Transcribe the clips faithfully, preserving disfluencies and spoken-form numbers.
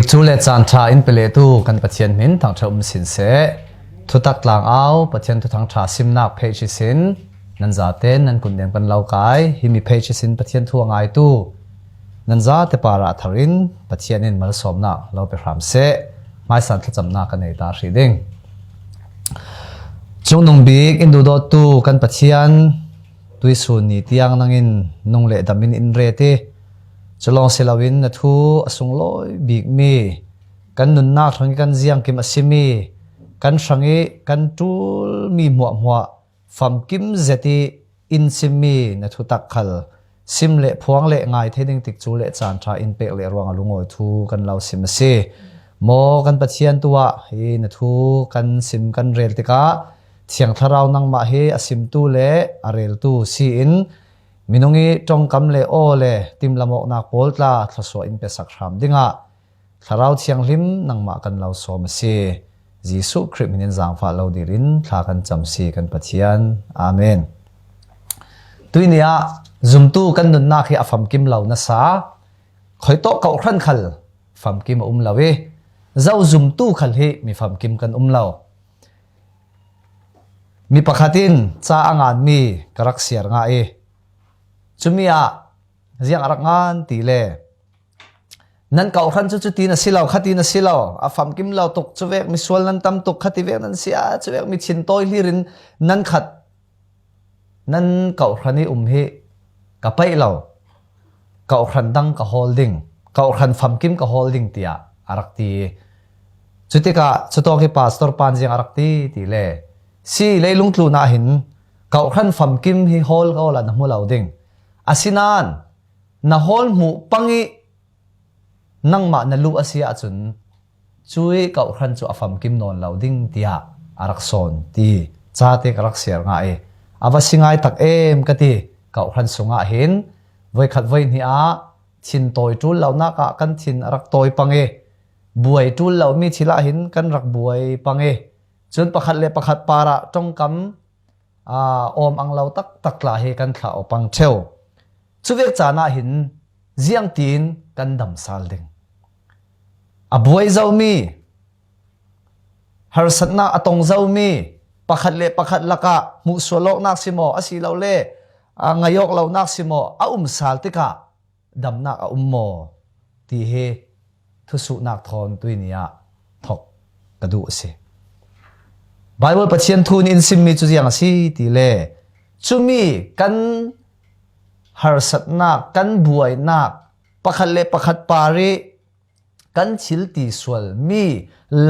Thu le caan ṭha in pe lehtu kan Pathian hmin thangṭha um sin seh. Thutak tlang au, Pathian thuthang ṭha simnak page sin nan zaten nan kut ning kan lo kai. Himi page sin Pathian thu a ngaitu nan zate parah thar in Pathian in malsawmnak lo pe hram seh. Hmaisan thlacamnak kan nei ta hrih ding. Cungnung bik in duhdawttu kan Pathian, tuisun ni tiang nangin nung le dam in in ret i, cu lawng si loin na thu a sunglawi bikmi, kan nunnak hrang i kan ziangkim a simi, kan hrang i kan ṭulmi hmuahhmuah famkim zet i in simmi na thutak khal sim le phuang le ngai thei ding tikcu le caan ṭha in pek le ruangah lungawi thu kan lo sim a si. Maw kan Pathian, tu ah hi na thu kan sim kan rel tikah Thiang Thlarau nangmah hi a simtu le a reltu si in minung i ṭongkam le aw le timlam awknak pawl tla thluasuah in pesak hram dingah Thlarau Thianghlim nangmah kan lo sawm a si. Jesuh Khrih hmin in zaangfah lo dil in thla kan cam si kan Pathian. Amen. Tuini ah zumtu kan nunnak hi a famkim lo nasa, khuitawk kawhhran khal famkim a um lo i, zo zumtu khal hi mi famkim kan um lo. Mi pakhat in ca a nganmi ka rak siar ngah i, cumi ah ziang a rak ngan ti le, nan kawhhran cu cutin a si lo, khatin a si lo, a famkim lo tuk, cuvek misual nan tam tuk, khati vek nan si ah, cuvek mi thin tawi hlir in nan khat, nan kawhhran i um hi ka paih lo, kawhhran dang ka hawl ding, kawhhran famkim ka hawl ding, tiah a rak ti. Cutikah cutawk hi pastor pan ziang a rak ti ti le, si leilung tlun ah hin kawhhran famkim hi hawl ka hawl ah na hmu lo ding. Asinain na hawl hmuh pang i nangmah na luh a si ahcun, cui kawhhran cu a famkim nawn lo ding, tiah a rak sawn ti. Cate ka rak siar ngah i, a va si ngai tak em ka ti. Kawhhran sungah hin voikhat voihnih ah thin tawi ṭul lonak ah kan thin a rak tawi pang i, buai ṭul lomi thil ah hin kan rak buai pang i, cun pakhat le pakhat parah ṭongkam aa, awm ang lo taktak tla hi kan thlah aw pang ṭheu. Cuvek caan ah hin ziangtin kan dam sal ding? A buai zomi, harsatnak a tong zomi, pakhat le pakhat lakah hmuhsual awknak si maw, asilole, aa, ngaih awk lonak si maw, a um sal tikah damnak a um maw ti hi thusuhnak thawn tuini ah thok ka duh a si. Baibal Pathian thu nih in simmi cu ziang a si ti le, cumi kan harsatnak, kan buainak, pakhat le pakhat par i kan thil ti sualmi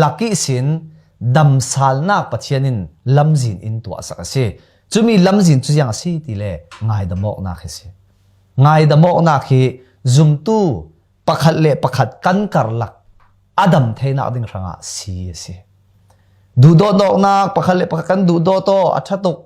lak ihsin damsalnak Pathian in lamzin in tuahsak a si. Cumi lamzin cu ziang a si ti le, ngaidam awknak hi a si. Ngaidam awknak hi zumtu pakhat le pakhat kan karlak a dam theinak ding hrangah si a si. Duhdawt awknak, pakhat le pakhat kan duhdawt aw, a ṭha tuk.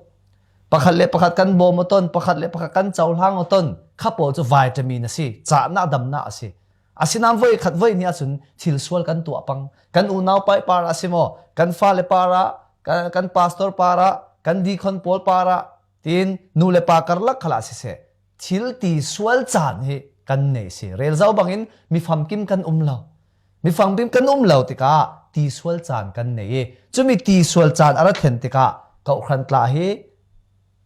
Pakhat le pakhat kan bawm aw ton, pakhat le pakhat kan cohlang aw ton. Kha pawl cu vitamin a si, cahnak damnak a si. Asinain voikhat voihnih ahcun thil sual kan tuah pang. Kan unau paih parah a si maw, kan fale parah, kan, kan pastor parah, kan deacon pawl parah, tiin nu le pa karlak khalah siseh, thil ti sual caan hi kan nei si. Rel zo bangin mi famkim kan um lo. Mi famkim kan um lo tikah ti sual caan kan nei i, cumi ti sual caan a ra thlen tikah kawhhran tla hi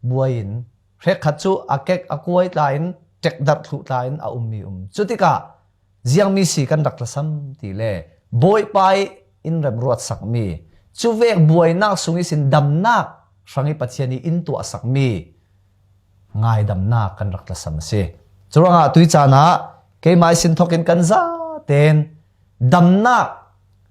buai in, hrekkhat cu a kek a kuai tla in, ṭekdarh thluh tla in a ummi um. Cutikah ziangmi si kan rak tlasam ti le, Bawipa i in remruat sakmi, cuvek buainak sung ihsin damnak hrang i Pathian i in tuah sakmi ngaidamnak kan rak tlasam a si. Curuangah tui caan ah keimah ihsin thokin kan zaten damnak,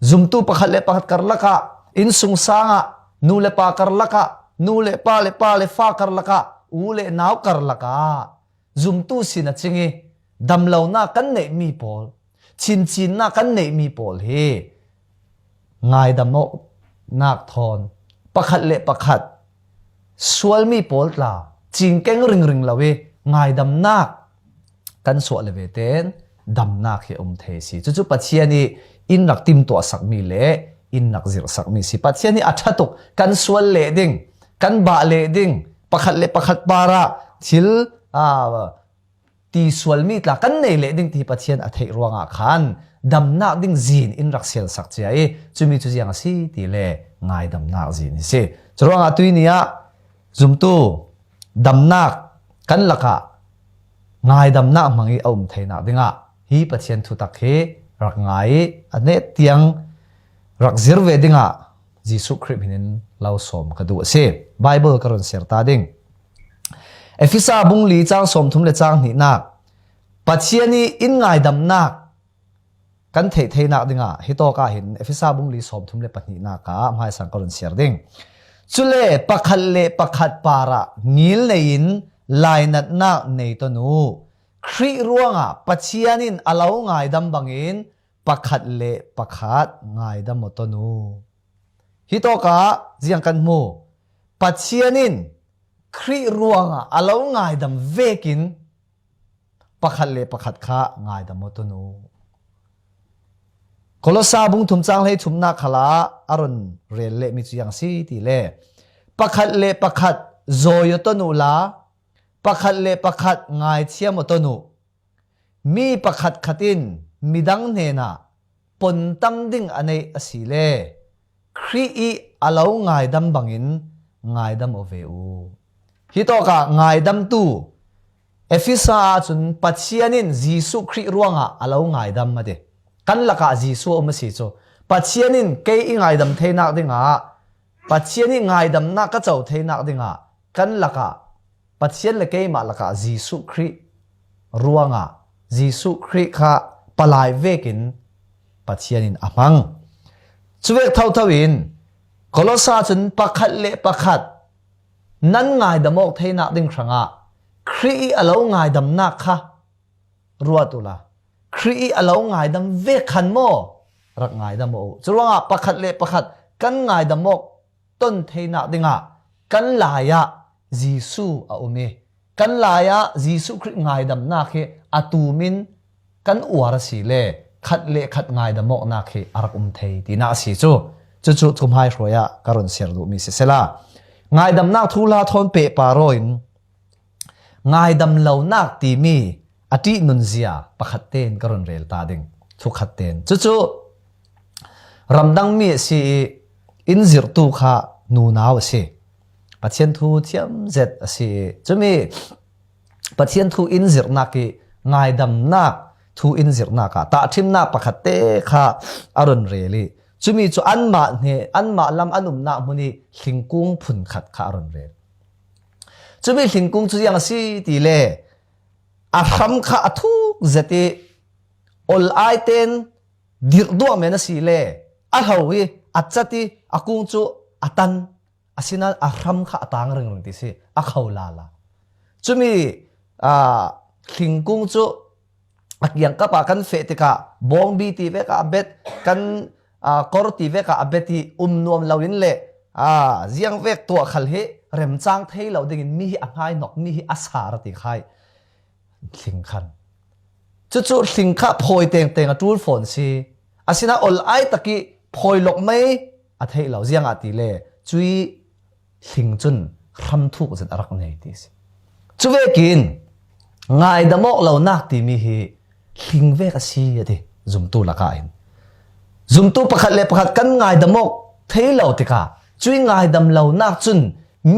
zumtu pakhat le pakhat karlak ah, innsungsang ah, nu le pa karlak ah, nu le pa le pa le fa karlak ah, u le nau karlak ah zumtu sin a cing i, damlonak kan neihmi pawl, chinchinnak kan neihmi pawl hi ngaidam awknak thawn pakhat le pakhat sualmi pawl tla cingkeng ringring lo i ngaidamnak kan suah le ve tein damnak hi a um thei a si. Cucu Pathian i in rak timtuah sakmi le in rak zirh sakmi a si. Pathian i a ṭha tuk kan sual leh ding, kan bah leh ding, pakhat le pakhat parah thil, aa, ti sualmi tla kan nei leh ding ti hi Pathian a theih ruangah khan damnak ding zin in rak sialsak cia i, cumi cu ziang a si ti le ngaidamnak zin hi si. Curuangah tui ni ah zumtu damnak kan lakah ngaidamnak hmang i a um theinak dingah hi Pathian thutak hi rak ngai i a neh tiang rak zir ve dingah Jesuh Khrih hmin in lo sawm ka duh a si. Bible ka run siar ta ding. Efesa bung li cang sawmthum le cang hnihnak, Pathian i in ngaidamnak kan theih theinak dingah hitawk ah hin Efesa bung li sawmthum le pahnihnak ah hmaisang ka run siar ding. Cule pakhat le pakhat parah ngil nei in lainatnak nei ton uh. Khrih ruangah Pathian in a lo ngaidam bangin pakhat le pakhat ngaidam aw ton uh. Hitawk ah ziang kan hmu, Pathian in Khrih ruangah a lo ngaidam vekin pakhat le pakhat kha ngaidam aw ton uh. Kolosa bung thum cang hlei thumnak khalah a run rel lehmi cu ziang si ti le pakhat le pakhat zawi aw ton uhla pakhat le pakhat ngaithiam aw ton uh. Mi pakhatkhat in midang hnenah pontam ding a neih a si le Khrih i a lo ngaidam bangin ngaidam aw ve uh. Hitawkah ngaidamtu Efesa ahcun Pathian in Jesuh Khrih ruangah a lo ngaidam a ti. Kan lakah Jesuh a um a si cu Pathian in kei i ngaidam theinak dingah, Pathian i ngaidamnak ka co theinak dingah kan lakah Pathian le keimah lakah Jesuh Khrih ruangah Jesuh Khrih kha palai vekin Pathian in a hmang. Cuvek thotho in Kolosa cun pakhat le pakhat nan ngaidam awk theinak ding hrangah Khrih i a lo ngaidamnak kha ruat uhla Khrih i a lo ngaidam vek khan maw rak ngaidam aw uh. Curuangah pakhat le pakhat kan ngaidam awk ton theinak dingah kan lai ah Jesuh a um i kan lai ah Jesuh Khrih ngaidamnak hi a tumin kan uar a si le khat le khat ngaidam awknak hi a rak um thei tinak a si cu. Cucu thumhai hruai ah ka run siar duhmi sisela, ngaidamnak thuhla thawn pehpar aw in ngaidam lonak timi a ṭihnunzia pakhat tein ka run rel ta ding. Thukhat tein. Cucu ramdangmi a si i in zirhtu kha nunau a si. Pathian thu thiam zet a si i cumi Pathian thu in zirhnak i ngaidamnak thu in zirhnak ah tahṭhimnak pakhat te kha a run rel i cumi cu anmah hne, anmah lam an umnak hmun i hlingkung phun khat kha a run rel. Cumi hlingkung cu ziang a si ti le a hram kha a thuk zet i ol ai ten dirh duah men a si le a hlo i a cat i a kung cu a tan, asinain a hram kha a tang ringring ti si, a kho lala. Cumi aa hlingkung cu a kiangkap ah kan feh tikah bawngbi ti vek ah a bet, kan aa kor ti vek ah a bet i um nuam lo in le aa ziang vek tuah khal hi remcang thei lo dingin mi hi a hngainok, mi hi a sar a ti khai hling khan. Cucu hling kha phawi tengteng a ṭul fawn si, asinain ol ai tak i phawi lok mai a theih lo, ziangahtile cui hling cun hram thuk zet a rak nei ti si. Cuvekin ngaidam awk lonak timi hi hling vek a si a ti, zumtu lakah hin. Zumtu pakhat le pakhat kan ngaidam awk thei lo tikah cui ngaidam lonak cun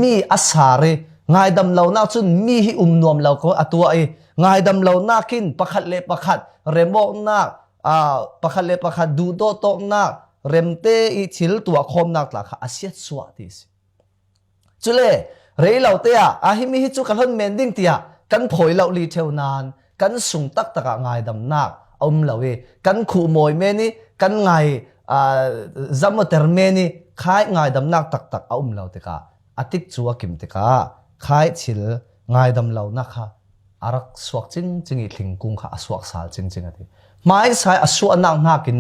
mi a sar i, ngaidam lonak cun mi hi um nuam lo ko a tuah i, ngaidam lonak in pakhat le pakhat rem awknak, aa, pakhat le pakhat duhdawt awknak, remte i thil tuahkhawmnak tla kha a siatsuah ti si. Cule rei lo te ah, a himi hi cu ka hlon men ding tiah kan phawi lo li ṭheu nain kan sung taktak ah ngaidamnak a um lo i, kan khuh mawi men i, kan ngai, aa, zam awter men i, khai ngaidamnak taktak a um lo tikah a tikcu a kim tikah khai thil ngaidam lonak kha a rak suak cingcing i, hlingkung kha a suak sal cingcing a ti. Hmaisa i a suahnak hnakin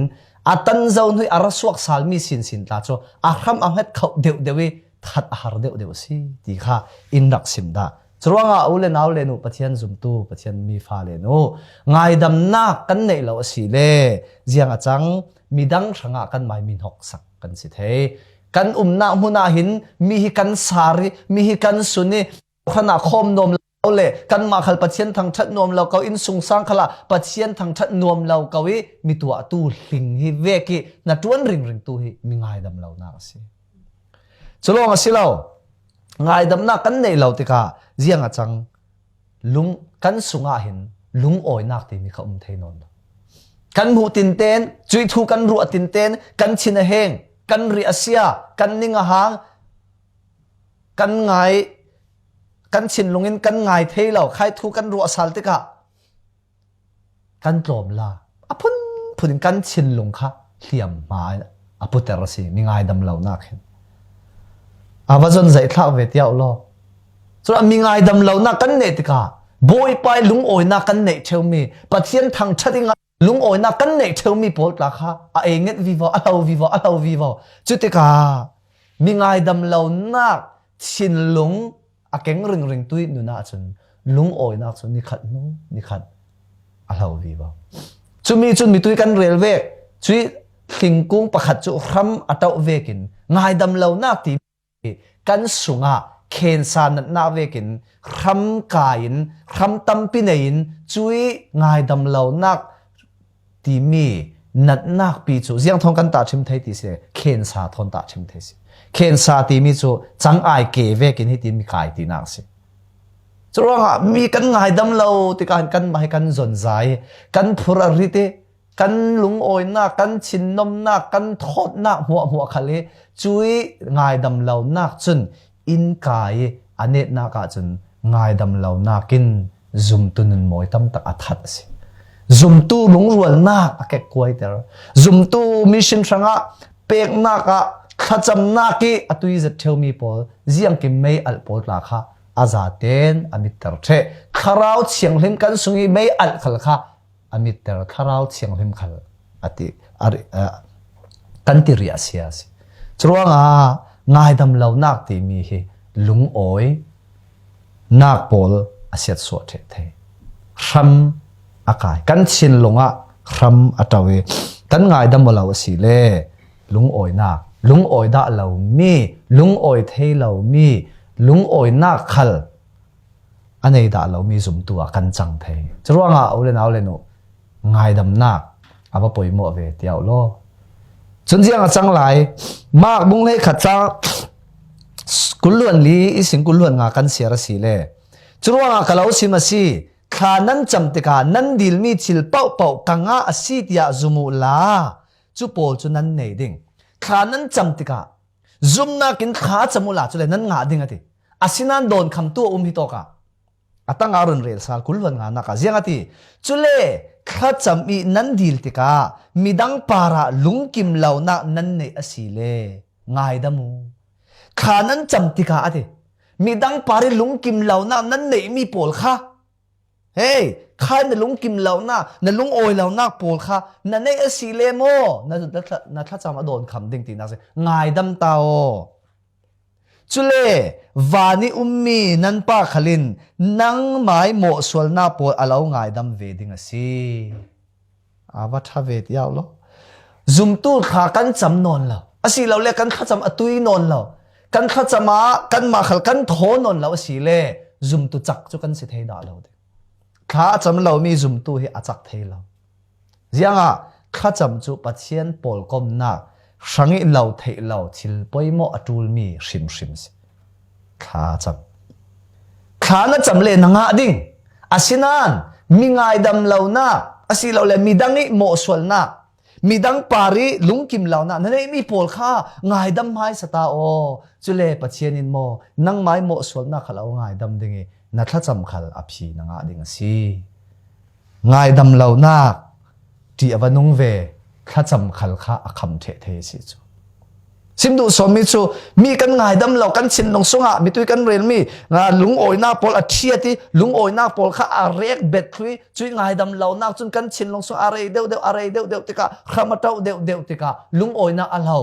a tan zo hnu i a ra suak salmi sinsin tla cu a hram a hnget khoh deuhdeuh i that a har deuhdeuh a si ti kha in rak sim dah. Curuangah u le nau le nu, Pathian zumtu, Pathian mi fa le nu, ngaidamnak kan neih lo a si le ziang a cang, midang hrangah kanmai min hoksak kan si thei. Kan umnak hmun ah hin mi hi kan sar i, mi hi kan sun i, hran ah khawm nuam lo lo le, kanmah khal Pathian thangṭhat nuam lo ko, innsungsang khalah Pathian thangṭhat nuam lo ko i mi tuahtu hling hi vek i na ṭuan ringringtu hi mi ngaidam lonak a si. Cu lawng a si lo. Ngaidamnak kan neih lo tikah ziang a cang? Lung, kan sungah hin lungawinak timi kha um thei nawn lo. Kan hmuh tinten, cuih thu kan ruah tinten, kan thin a heng, kan ri a sia, kan ning a hang, kan ngai, kan thinlung in kan ngai thei lo, khai thu kan ruah sal tikah kan tlawm la. A phunphun in kan thinlung kha hliam hma in a puter a si, mi ngaidam lonak hin. A va zon zaih thlak ve tiah law. Curuangah mi ngaidam lonak kan neih tikah Bawipa i lungawinak kan neih ṭheumi, Pathian thangṭhat i nga-, lungawinak kan neih ṭheumi pawl tla kha a ei nget vivo, a hlo vivo, a hlo vivo. Cutikah mi ngaidam lonak thinlung a keng ringringtu i nun ahcun lungawinak cu nikhat hnu nikhat a hlo vivo. Cumi cun mitui kan rel vek, cuih hlingkung pakhat cu hram a ṭauh vekin ngaidam lonak ti kan sungah khensa natnak vekin hram kai in, hram tampi nei in, cuih ngaidam lonak timi natnak pi cu ziang thawn kan tahṭhim thei ti si le, khensa thawn tahṭhim thei si. Khensa timi cu cangai ke vekin hiti mi kai tinak si. Curuangah mi kan ngaidam lo tikah hin kanmah hi kan zonzai, kan phur a rit i, kan lungawinak, kan thinnomnak, kan thawtnak hmuahhmuah khal i cuih ngaidam lonak cun inn kai i a netnak ahcun ngaidam lonak in zumtu nunmawi tamtak a that a si. Zumtu lungrualnak a kekkuaiter, zumtu mission hrangah peknak ah thlacamnak i a tuizet ṭheumi pawl, ziangkim mei alh pawl tla kha a zaten a mitter ṭheh. Thlarau thianghlim kan sung i mei alh khal kha a mitter, Thlarau thianghlim khal a ti, a ri-, a, kan ti riah a si a si. Curuangah ngaidam lonak timi hi lungawi nak pawl a siatsuah ṭheh thei. Hram a kai. Kan thinlung ah hram a ṭo i kan ngaidam aw lo a si le, lungawinak, lungawi dah lomi, lungawi thei lomi, lungawinak khal a nei dah lomi zumtu ah kan cang thei. Curuangah u le nau le nu, ngaidamnak a va poimawh ve tiah law. Cun ziang a cang lai, Mark bung hleikhat cang kul hluan li ihsin kul hluan nga kan siar a si le. Curuangah ka lo sim a si, thla nan cam tikah nan dilmi thil paohpaoh ka ngah a si tiah zum uhla, cu pawl cu nan nei ding. Thla nan cam tikah zumnak in thla cam uhla, cule nan ngah ding a ti. Asinain dawnkhamtu a um hi tawkah a tanga run rel sal kul hluan nganak ah ziang a ti. Cule thlacam i nan dil tikah midang parah lungkim lonak nan neih a si le ngaidam uh. Thla nan cam tikah a ti. Midang parih lungkim lonak nan neihmi pawl kha, hei, khai na lungkim lonak, na lungawi lonak pawl kha na neih a si le maw? Na, na, thla-, na thlacam a dawnkham ding tinak si. Ngaidam ta aw. Cule van i ummi nan Pa khal in nangmai mawhsualnak pawl a lo ngaidam ve ding a si. A va ṭha ve tiah law. Zumtu thla kan cam nawn lo. Asilole kan thlacam a tui nawn lo. Kan thlacam ah kanmah khal kan thaw nawn lo a si le zumtu cak cu kan si thei dah lo ding. Thla a cam lomi zumtu hi a cak thei lo. Ziangah thlacam cu Pathian pawlkomnak hrangih lo theih lo thil poimawh a ṭulmi hrimhrim si. Thla cam. Thla na cam le na ngah ding. Asinain mi ngaidam lonak, asilole midang ih mawhsualnak, midang parih lungkim lonak na neihmi pawl kha ngaidam hmaisa ta aw. Cule Pathian in maw nangmai mawhsualnak khal a ngaidam ding i na thlacam khal a phi na ngah ding a si. Ngaidam lonak ṭih a va nung ve, thlacam khal kha a kham ṭheh thei a si cu. Sim duh sawmmi cu mi kan ngaidam lo, kan thinlung sungah mitui kan relmi, nga, lungawinak pawl a ṭhiat i lungawinak pawl kha a rek bet thlu i cuih ngaidam lonak cun kan thinlung sung a rei deuhdeuh, a rei deuhdeuh tikah, hram a ṭauh deuhdeuh tikah, lungawinak a hlo,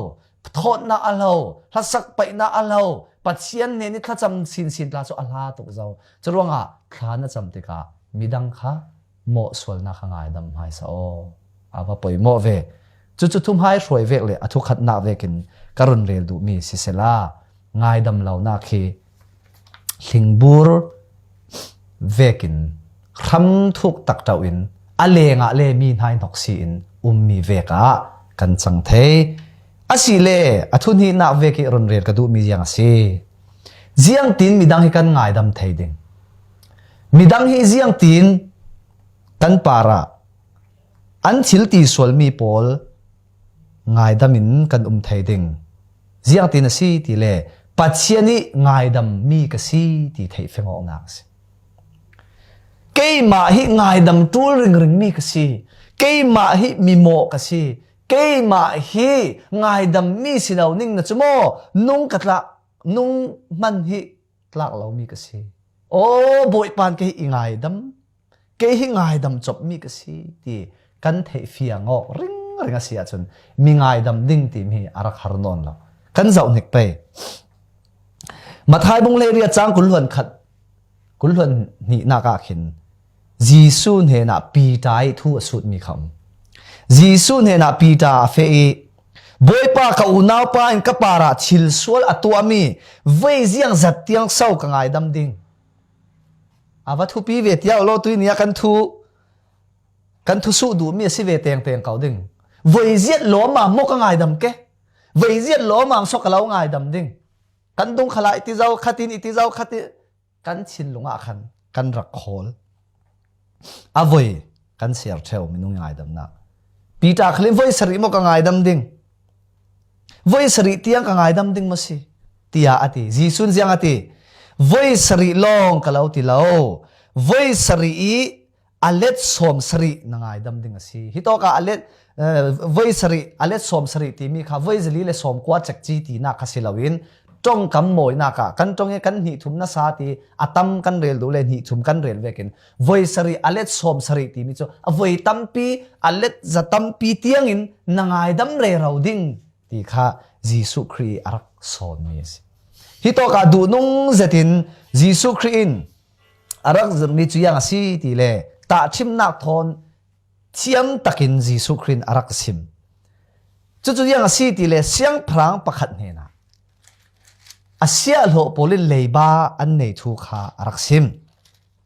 thawtnak a hlo, hlasak paihnak a hlo, Pathian hnen i thlacam sinsin tla cu a hla tuk zo. Curuangah thla na cam tikah midang kha mawhsualnak kha ngaidam hmaisa aw. A va poimawh ve. Cucu thuhmai hruai vek le a thukhatnak vekin ka run rel duhmi sisela, ngaidam lonak hi hlingbur vekin hramthuk taktak in a lengah le mi hnai hnawk si in um mi vekah kan cang thei. A si le a thuhnihnak vek i run rel ka duhmi ziang a si? Ziangtin midang hi kan ngaidam thei ding? Midang hi ziangtin kan parah an thil ti sualmi pawl ngaidam in kan um thei ding? Ziangtin a si ti le Pathian i ngaidam mi ka si ti theih fengawknak a si. Keimah hi ngaidam ṭul ringring mi ka si. Keimah hi mimawh ka si. Keimah hi ngaidam mi si lo ning na cu maw? Nung ka tla, nung hman hi tlak lo mi ka si. Aw, Bawipa in kei hi i ngaidam, kei hi ngaidam cop mi ka si ti kan theih fiang awk ringring a si ahcun mi ngaidam ding timi a rak har nawn lo. Kan zoh hnik pei. Matthai bung hleiriat cang kul hluan khat, kul hluan hnihnak ah khin Jesuh hnenah Peter i thu a sutmi kha um. Jesuh hnenah Peter a feh i, Bawipa, ka unaupa in ka parah thil sual a tuahmi voi ziang zat tiang so ka ngaidam ding? A va thupi ve tiah law tui ni ah kan thu, kan thusuh duhmi a si ve tengteng ko ding. Voi ziat lawmam maw ka ngaidam ke? Voi ziat lawmam so ka lo ngaidam ding? Kan dung khalah i ti zo khatin, i ti zo khatin, kan thinlung ah khan kan rak khawl. A voi kan ser ṭheu minung ngaidamnak. Peter khalin voi sarih maw ka ngaidam ding? Voi sarih tiang ka ngaidam ding maw si? Tiah a ti. Jesuh in ziang a ti? Voi sarih lawng ka lo ti lo. Voi sarih i a let sawm sarih na ngaidam ding a si. Hi tawkah a let, eh, voi sarih, a let sawm sarih timi kha voi zali le sawm kua cekci tinak kha si loin, ṭongkam mawinak ah kan ṭong i kan hnih thum nasa ti a tam kan rel duh le hnih thum kan rel vekin voi sarih a let sawm sarih timi cu a voi tampi, a let za tampi tiangin na ngaidam rero ding ti kha Jesuh Khrih a rak sawnmi a si. Hi tawkah duhnung zetin Jesuh Khrih in a rak zirhmi cu ziang a si ti le tahṭhimnak thawn thiam takin Jesuh Khrih in a rak sim. Cucu ziang a si ti le siangpahrang pakhat hnenah a siahhlawh pawl in leiba an nei thu kha a rak sim.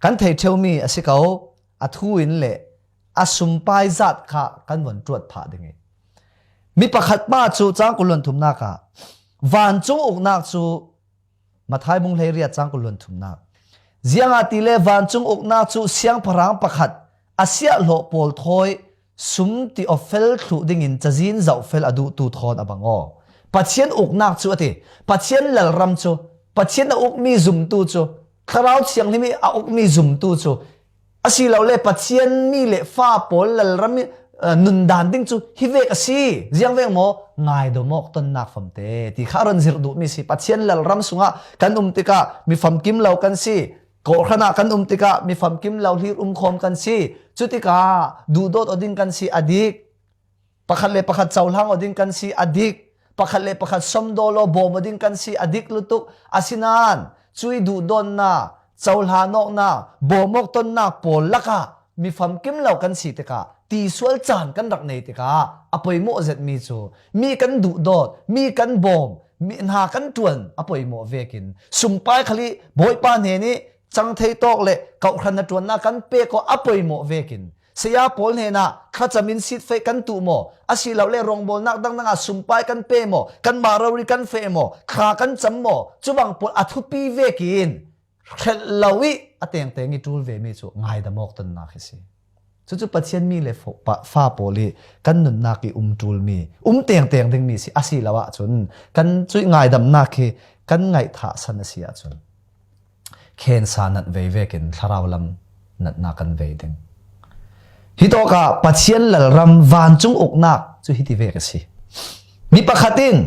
Kan thei ṭheumi a si ko, a thu in le a sumpai zat kha kan von ṭuat phah ding i, mi pakhat pa cu cang kul hluan thumnak ah vancung uknak cu Matthai bung hleiriat cang kul hluan thumnak. Ziangahtile vancung uknak cu siangpahrang pakhat a siahhlawh pawl thawi sum ti awfel thluh dingin cazin zohfel a duhtu thawn a bang aw. Pathian uknak cu a ti. Pathian lalram cu, Pathian a ukmi zumtu cu, Thlarau Thianghlim i a ukmi zumtu cu, asilole Pathian mi le fa pawl lalram i, eh, nundan ding cu hi vek a si. Ziang vek maw? Ngaidam awk tonnak famte ti kha a run zirh duhmi si. Pathian lalram sungah kan um tikah mi famkim lo kan si. Kawhhran ah kan um tikah mi famkim lo hlir um khawm kan si. Cutikah duhdawt aw ding kan si a dik. Pakhat le pakhat cohlang aw ding kan si a dik. Pakhat le pakhat somdaw law bawm aw ding kan si a dik lutuk. Asinain cui duhdawtnak, cohlan awknak, bawm awk tonnak pawl lakah mi famkim lo kan si tikah, tisual caan kan rak nei tikah a poimawh zetmi cu mi kan duhdawt, mi kan bawm, mi hna kan ṭuan a poimawh vekin sumpai khal i Bawipa hnen i cang thei tawk le kawhhran hnaṭuannak kan pek aw a poimawh vekin saya pawl hnenah thlacam in sitfeih kan tuh maw? Asilole rawngbawlnak dangdang ah sumpai kan pe maw? Kanmah rori kan feh maw? Thla kan cam maw? Cubang pawl a thupi vekin hrelh lo i a tengteng i ṭul vemi cu ngaidam awk tonnak hi si. Cucu Pathian mi le fo-, pa-, fa pawl i kan nunnak i um ṭulmi, um tengteng dingmi si. Asilo ahcun kan cuih ngaidamnak hi kan ngaihthahsan a si ahcun khensa nat vei vekin thlarau lam natnak kan vei ding. Hi tawkah Pathian lalram vancung uknak cu hiti vek a si. Mi pakhat in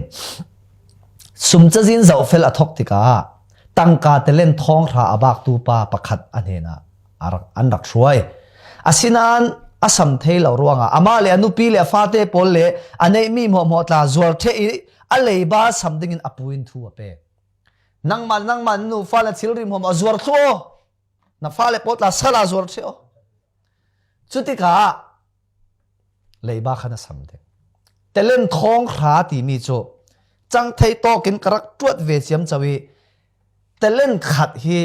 sum cazin zohfel a thok tikah tangka talent thawng hra a baktu pa pakhat a hnenah a rak, an rak hruai. Asinain a sam thei lo ruangah amah le a nupi le a fate pawl le a neihmi hmuahhmuah tla zuar ṭheh i a leiba sam dingin a pu in thu a pek. Nangmah, nangmah na nufa le thilri hmuahhmuah zuar thluh aw. Na fale pawl tla sal ah zuar ṭheh aw. Cutikah leiba khan a sam ding. Talent thawng hra timi cu cang thei tawkin ka rak ṭuat ve ciamco i talent khat hi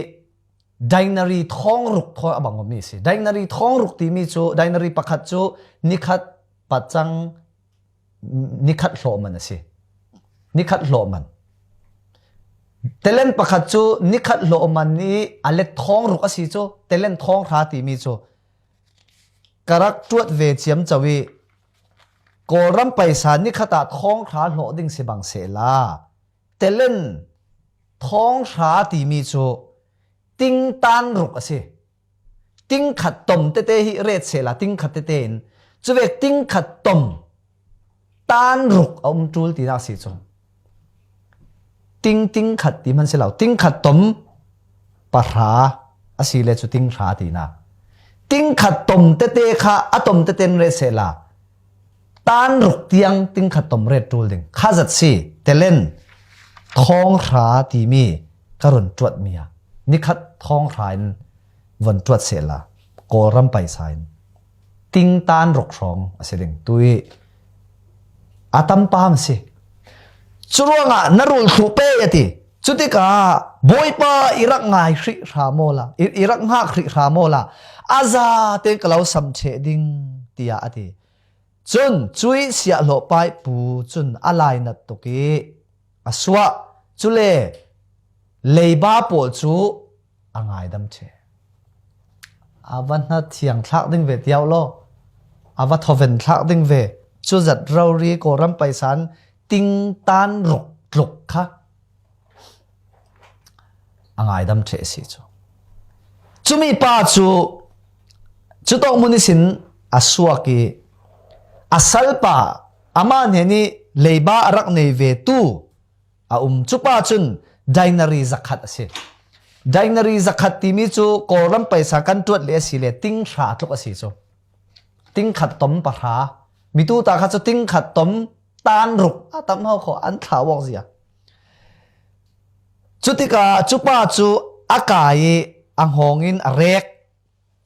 Denari thawng ruk thawn a bang om mi a si. Denari thawng ruk timi cu, denari pakhat cu nikhat pacang, nikhat hlawh man a si. Nikhat hlawh man. Talent pakhat cu nikhat hlawh man i a let thawng ruk a si cu, talent thawng hra timi cu ka rak ṭuat ve ciamco i Kawlram paisa nikhat ah thawng hra hlawh ding si bang sehla, talent thawng hra timi cu tingtan ruk a si. Tingkhat tom tete hi ret sehla, tingkhat tete in, cuvek tingkhat tom tan ruk a um ṭul tinak si cu. Ting, tingkhat ti hman si lo, tingkhat tom pahra a si le cu ting hra tinak. Tingkhat tom tete kha a tom tete in ret sehla, tan ruk tiang tingkhat tom ret ṭul ding kha zat si. Talent thawng hra timi ka run ṭuatmi a, nikhat thawng hra in von ṭuat sehla, Kawlram paisa in tingtan ruk hrawng a si ding. Tui a tam pam a si. Curuangah na rul thluh pei a ti. Cutikah Bawipa i rak ngai hrih hra maw la, i, i rak hngak hrih hra maw la, a zate ka lo sam ṭheh ding, tiah a ti. Cun cui siahhlawh paipu cun a lainat tuk i a suah. Cule leiba pawl cu a ngaidam ṭheh. A va hna thiang thlak ding ve tiau law, a va thoven thlak ding ve. Cuzat rori Kawlram paisa in tingtan ruk tluk kha a ngaidam ṭheh a si cu. Cumi pa cu cutawk mun ihsin a suak i a salpa amah hnen i leiba a rak nei ve tu a um. Cupa cun denari zakhat a si. Denari zakhat timi cu Kawlram paisa kan ṭuat le a si le ting hra tluk a si cu. Tingkhat tom pahra. Mitu ta kha cu tingkhat tom tan ruk a tam hau kho an thlau awk zia. Cutikah cupa cu a kai i a hngawng in a rek.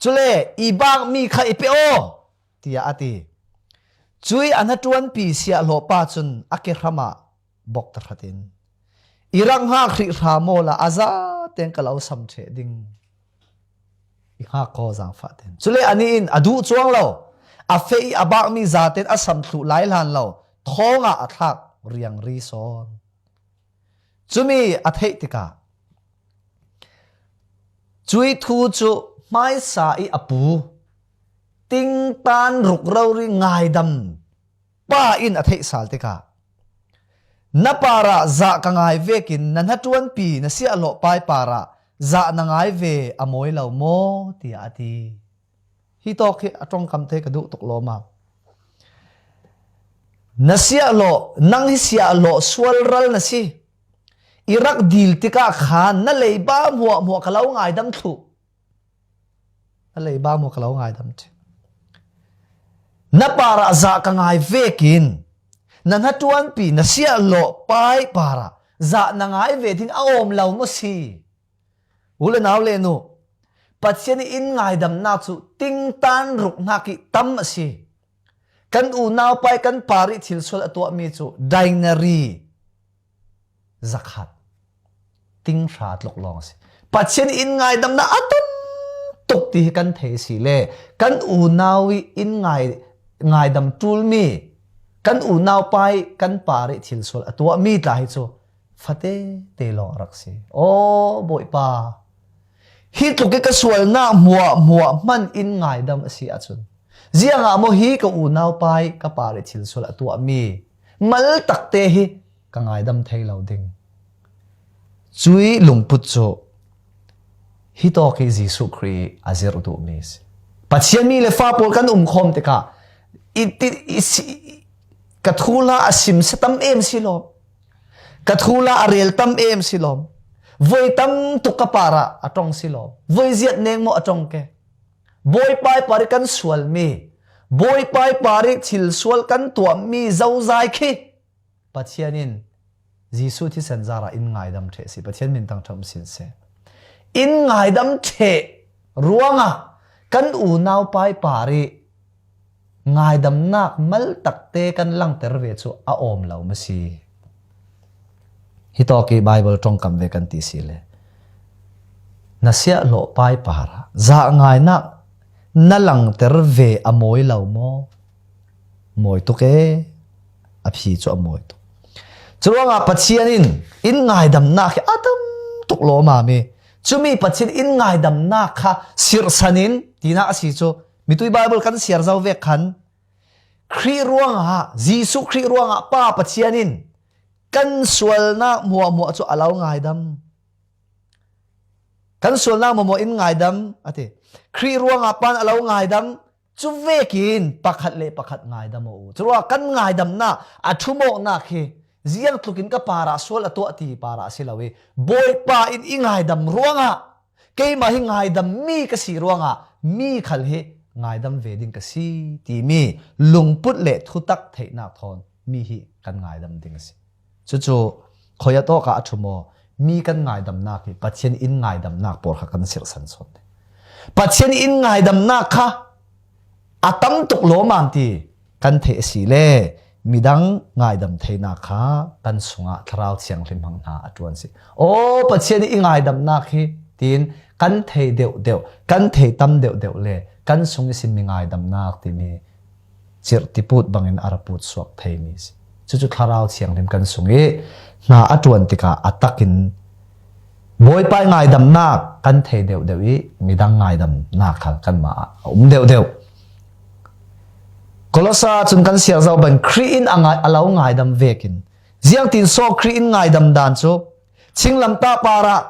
Cule i bakmi kha i pe aw, tiah a ti. Cui a hnaṭuanpi siahhlawh pa cun a kehram ah bok tahratin, i rak hngak hrih hra maw la, a zate in ka lo sam ṭheh ding. I hngak kaw zangfah ten. Cule anih in a duh cuang lo, a feh i a bakmi zate in a sam thluh lai hlan lo, thawng ah a thlak riangri sawn. Cumi a theih tikah cui thu cu hmaisa i a pu tingtan ruk rori ngaidam pa in a theih sal tikah, na parah zah ka ngai vekin na hnaṭuanpi na siahhlawh pai parah zah na ngai ve a mawi lo maw, tiah a ti. Hi tawk hi a ṭongkam thei ka duh tuk lawm a. Na siahhlawh, nang hi siahhlawh sual ral na si. I rak dil tikah khan na leiba hmuahhmuah ka lo ngaidam thluh. Na leiba hmuah ka lo ngaidam ṭheh. Na parah zah ka ngai vekin na hnaṭuanpi na siahhlawh pai parah zah na ngai ve ding a awm lo maw si? U le nau le nu, Pathian i in ngaidamnak cu tingtan ruk hnak i tam a si. Kan unau pai kan parih thilsual a tuahmi cu denari zakhat, ting hra tluk lawng a si. Pathian i in ngaidamnak a tam tuk ti hi kan thei a si le kan unau i in ngai, ngaidam ṭulmi, kan unau pai kan parih thilsual a tuahmi tla hi cu fate te lawng a rak si. Aw Bawipa, hi tluk i ka sualnak hmuahhmuah hman in ngaidam a si ahcun, ziangah maw hi ka unau pai ka parih thilsual a tuahmi mal takte hi ka ngaidam thei lo ding? Cui lungput cu hi tawk hi Jesuh Khrih a zirh duhmi a si. Pathian mi le fa pawl kan um khawm tikah i, i, i, si, ka thuhla a sim si tam em si lawm. Ka thuhla a rel tam em si lawm. Voi tam tuk ka parah a ṭong si lawm. Voi ziat neng maw a ṭong ke? Bawipa i parih kan sualmi, Bawipa i parih thilsual kan tuahmi zozai khi Pathian in Jesuh thisen zarah in ngaidam ṭheh si. Pathian min tang ṭham sin seh. In ngaidam ṭheh ruangah kan unau pai parih ngaidamnak mal takte kan langter ve cu a awm lo maw si? Hi tawk i Bible ṭongkam ve kan ti si le Na siah hlawhpa i parah zah ngainak na langter ve a mawi lo maw? Mawi tuk e, a phi cu a mawi tuk. Curuangah Pathian in in ngaidamnak hi a tam tuk lawmam i, cumi Pathian in ngaidamnak kha sirhsan in tinak a si cu, mitui Bible kan siar zo vek khan, Khrih ruangah, Jesuh Khrih ruangah Pa Pathian in kan sualnak hmuahhmuah cu a lo ngaidam. Kan sualnak hmuahhmuah in ngaidam, a ti. Khrih ruangah Pa in a lo ngaidam, cu vekin pakhat le pakhat ngaidam aw u. Curuangah kan ngaidamnak, a ṭhumawknak hi ziang tlukin ka parah sual a tuah ti parah a si lo i, Bawipa in i ngaidam ruangah, keimah hi ngaidammi ka si ruangah mi khal hi ngaidam ve ding ka si timi lungput le thutak theihnak thawn mi hi kan ngaidam ding a si. Cucu khoi a tawkah a ṭhum aw, mi kan ngaidamnak hi Pathian in ngaidamnak pawl kha kan sirhsan sawn ding. Pathian in ngaidamnak kha a tam tuk lawmam ti kan theih a si le, midang ngaidam theinak kha kan sungah Thlarau Thianghlim hmang hna a ṭuan si. Aw, Pathian i ngaidamnak hi, tiin kan thei deuhdeuh, kan thei tam deuhdeuh le kan sung ihsin mi ngaidamnak timi cirh tiput bangin a ra put suak theimi si. Cucu Thlarau Thianghlim kan sung i hna a ṭuan tikah a takin Bawipa i ngaidamnak kan thei deuhdeuh i midang ngaidamnak khal kanmah ah a um deuhdeuh. Kolosa cun kan siar zo bang Khrih in a ngai, a lo ngaidam vekin ziangtin saw Khrih in ngaidam dan cu, thinglamtah parah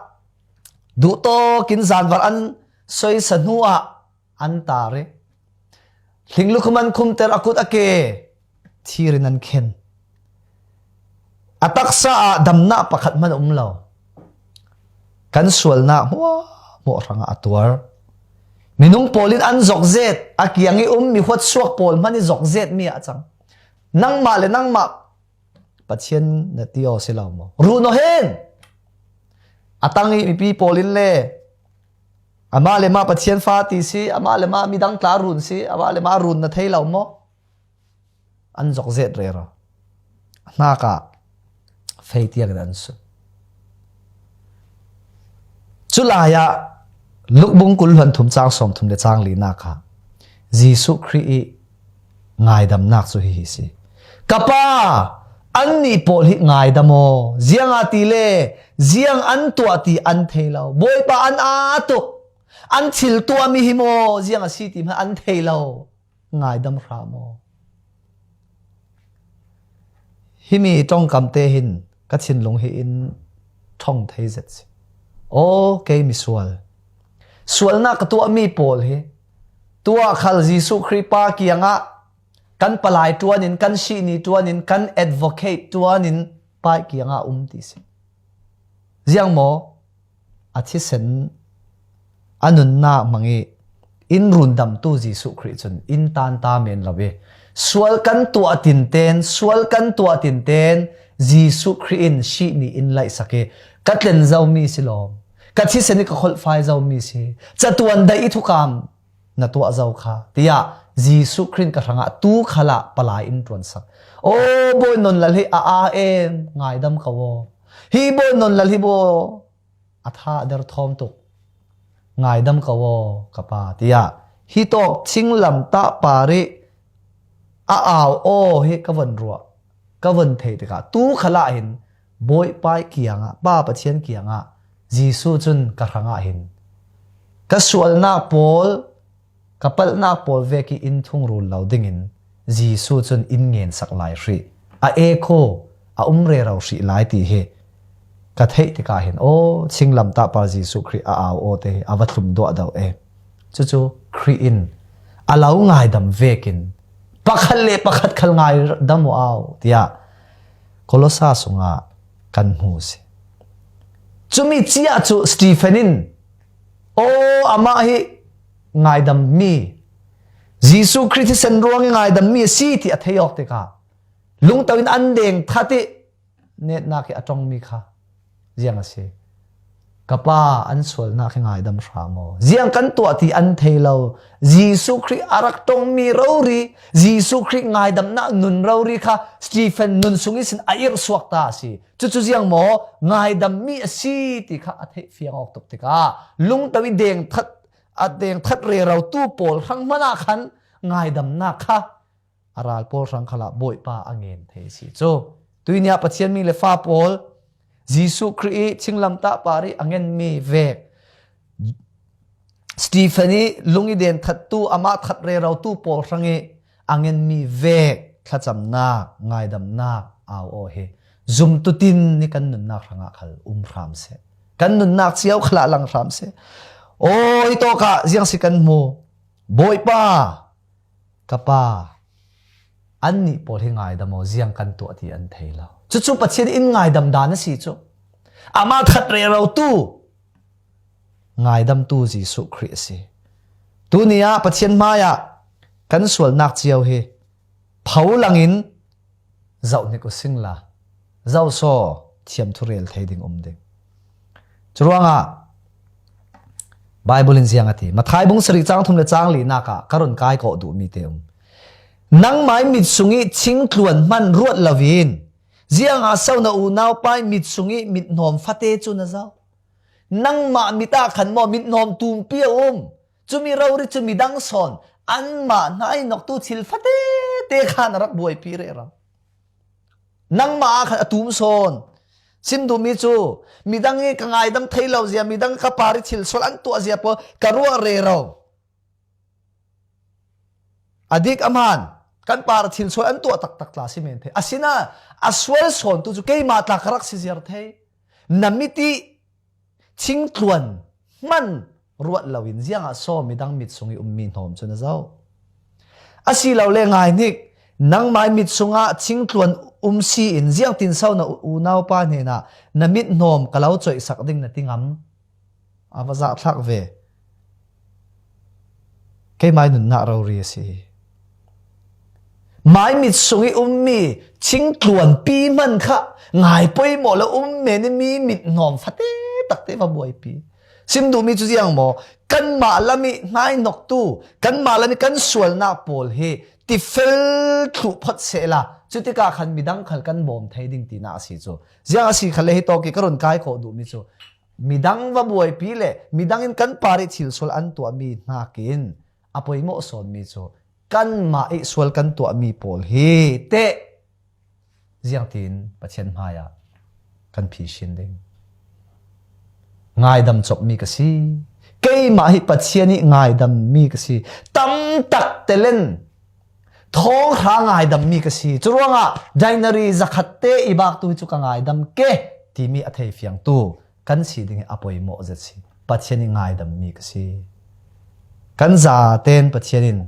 duhtawk in zanvar an soisa hnu ah an tar i, hlinglukhum an khumter, a kut a ke thir in an khen. A taksa ah damnak pakhat hmanh a um lo. Kan sualnak hmuahhmuah hrangah a tuar. Minung pawl in an zokzet, a kiang i um mi huatsuak pawl hmanh i zokzetmi ah a cang. Nangmah le nangmah Pathian na ti aw si lo maw? Run aw hen! A tang i mipi pawl in le amah le mah Pathian fa ti si, amah le mah midang tla run si, amah le mah run na thei lo maw? An zokzet rero. Hnakah fei tiangin an sun. Culai ah Luk bung kul hluan thum cang sawm thum le cang linak ah Jesuh Khrih i ngaidamnak cu hihi si. Ka Pa, annih pawl hi ngaidam aw, ziangahtile ziang an tuah ti an thei lo. Bawipa an aa tuk, an thil tuahmi hi maw, ziang a si ti hmanh an thei lo. Ngaidam hram aw. Himi ṭongkam te hin ka thinlung hi in ṭhong thei zet si. Aw, kei misual. Sualnak ka tuahmi pawl hi tuah khal Jesuh Khrih Pa kiangah kan palai ṭuan in, kan sihni ṭuan in, kan advocate ṭuan in Pa kiangah um ti si. Ziang maw? A thisen a nunnak hmang i in rundamtu Jesuh Khrih cun in tanta men lo i, sual kan tuah tinten, sual kan tuah tinten Jesuh Khrih in sihni in laihsak i, ka tlen zomi si lawm, ka thisen i ka kholhfai zomi si, catuan daih i thukam na tuah zo kha, tiah Jesuh Khrih in ka hrangah tu khalah palai in ṭuansak. Aw, Bawi Nawn Lal hi a aa em, ngaidam ko aw. Hi Bawi Nawn Lal hi baw a tha a der thawm tuk. Ngaidam ko aw, ka Pa, tiah hi tawk thinglamtah par i a au aw hi ka von ruah, ka von theih tikah tu khalah hin Bawipa kiangah, Pa Pathian kiangah Jesuh cun ka hrangah hin ka sualnak pawl, ka palhnak pawl vek i in thungrul lo dingin Jesuh cun in ngensak lai hrih, a ek kho a um rero hrih lai ti hi ka theih tikah hin, aw, thinglamtah par Jesuh Khrih a au aw te hi a va thlum duah deuh e. Cucu Khrih in a lo ngaidam vekin pakhat le pakhat khal ngaidam aw au, tiah Kolosa sungah kan hmu si. Cumi cia cu Stephen in, aw, amah hi ngaidammi, Jesuh Khrih thisen ruang i ngaidammi a si ti a thei awk tikah lungto in an deng that i netnak i a ṭongmi kha ziang a si. Ka Pa an sualnak hi ngaidam hram aw. Ziang kan tuah ti an thei lo. Jesuh Khrih a rak ṭongmi rori, Jesuh Khrih ngaidamnak nun rori kha Stephen nun sung ihsin a irhsuak ta a si. Cucu ziang maw ngaidammi a si ti kha a theih fiang awk tuk tikah lungto ih dengthat, a dengthat rerotu pawl hrang hmanah khan ngaidamnak kha a ral pawl hrang khalah Bawipa a ngen thei a si cu. Tuihni ah Pathian mi le fa pawl Jesuh Khrih ih thinglamtah par ih a ngenmi vek, Stephen ih lung ih denthattu, amah that rerotu pawl hrangih a ngenmi vek thlacamnak, ngaidamnak au aw hi zumtutin nih kan nunnak hrangah khal um hram seh. Kan nunnak cio khalah lang hram seh. Aw, hitawkah ziang si kan hmu. Bawipa, ka Pa, annih pawl hi ngaidam aw, ziang kan tuah ti an thei lo. Cucu Pathian in ngaidam dan a si cu. Amah that rerotu, ngaidamtu Jesuh Khrih a si. Tuni ah Pathian hmaiah kan sualnak cio hi pho langin zoh hnik uh singla, zoh saw thiam thu rel thei ding um ding. Curuangah Baibal in ziang a ti, Matthai bung sarih cang thum le cang linak ah ka run kai kawh duhmi te um. Nangmah ih mit sungih thingtluan hman ruat loin ziangah so na unaupa ih mit sungih mithnawm fate cu na zoh? Nangmah mit ah khan maw mithnawm tumpi a um? Cumi rori cu midang sawn anmah hnainoktu thil fatete kha na rak buaipi rero. Nangmah ah khan a tum sawn. Sim duhmi cu midang ih ka ngaidam thei lo zia, midang ka par ih thil sual an tuah zia pawl ka ruah rero. A dik a hmaan, kan par thil sual an tuah taktak tla si men thei. Asinain a sual sawntu cu keimah tla ka rak si ziar thei. Na mit ih thingtluan hman ruat loin ziangah saw midang mit sungih ummi hnawm cu na zoh? Asilole ngai hnik, nangmah ih mit sungah thingtluan um si in ziangtin so na unaupa hnenah na mithnawm ka lo coihsak ding na ti ngam? A va zahthlak ve. Keimah ih nunnak rori a si hi. Mah ih mit sungih ummi thingtluanpi hman kha ngai poimawh lo um men ih mi mithnawm fate takte va buaipi. Sim duhmi cu ziang maw? Kanmah lam ih hnainoktu, kanmah lam ih kan sualnak pawl hi tifel thluh phot sehla, cutikah khan midang khal kan bawm thei ding tinak a si cu. Ziang a si khalle hitawk ih ka run kai kawh duhmi cu midang va buaipi le midang in kan par ih thil sual an tuahmi hnakin a poimawh sawnmi cu kanmah ih sual kan tuahmi pawl hi teh ziangtin Pathian hmaiah kan phisin ding? Ngaidam copmi ka si. Keimah hi Pathian ih ngaidammi ka si. Tamtak telen thawng hra ngaidammi ka si. Curuangah denari zakhatte ih baktu hi cu ka ngaidam ke timi a thei fiangtu kan si ding hi a poimawh zet si. Pathian ih ngaidammi ka si. Kan zaten Pathian in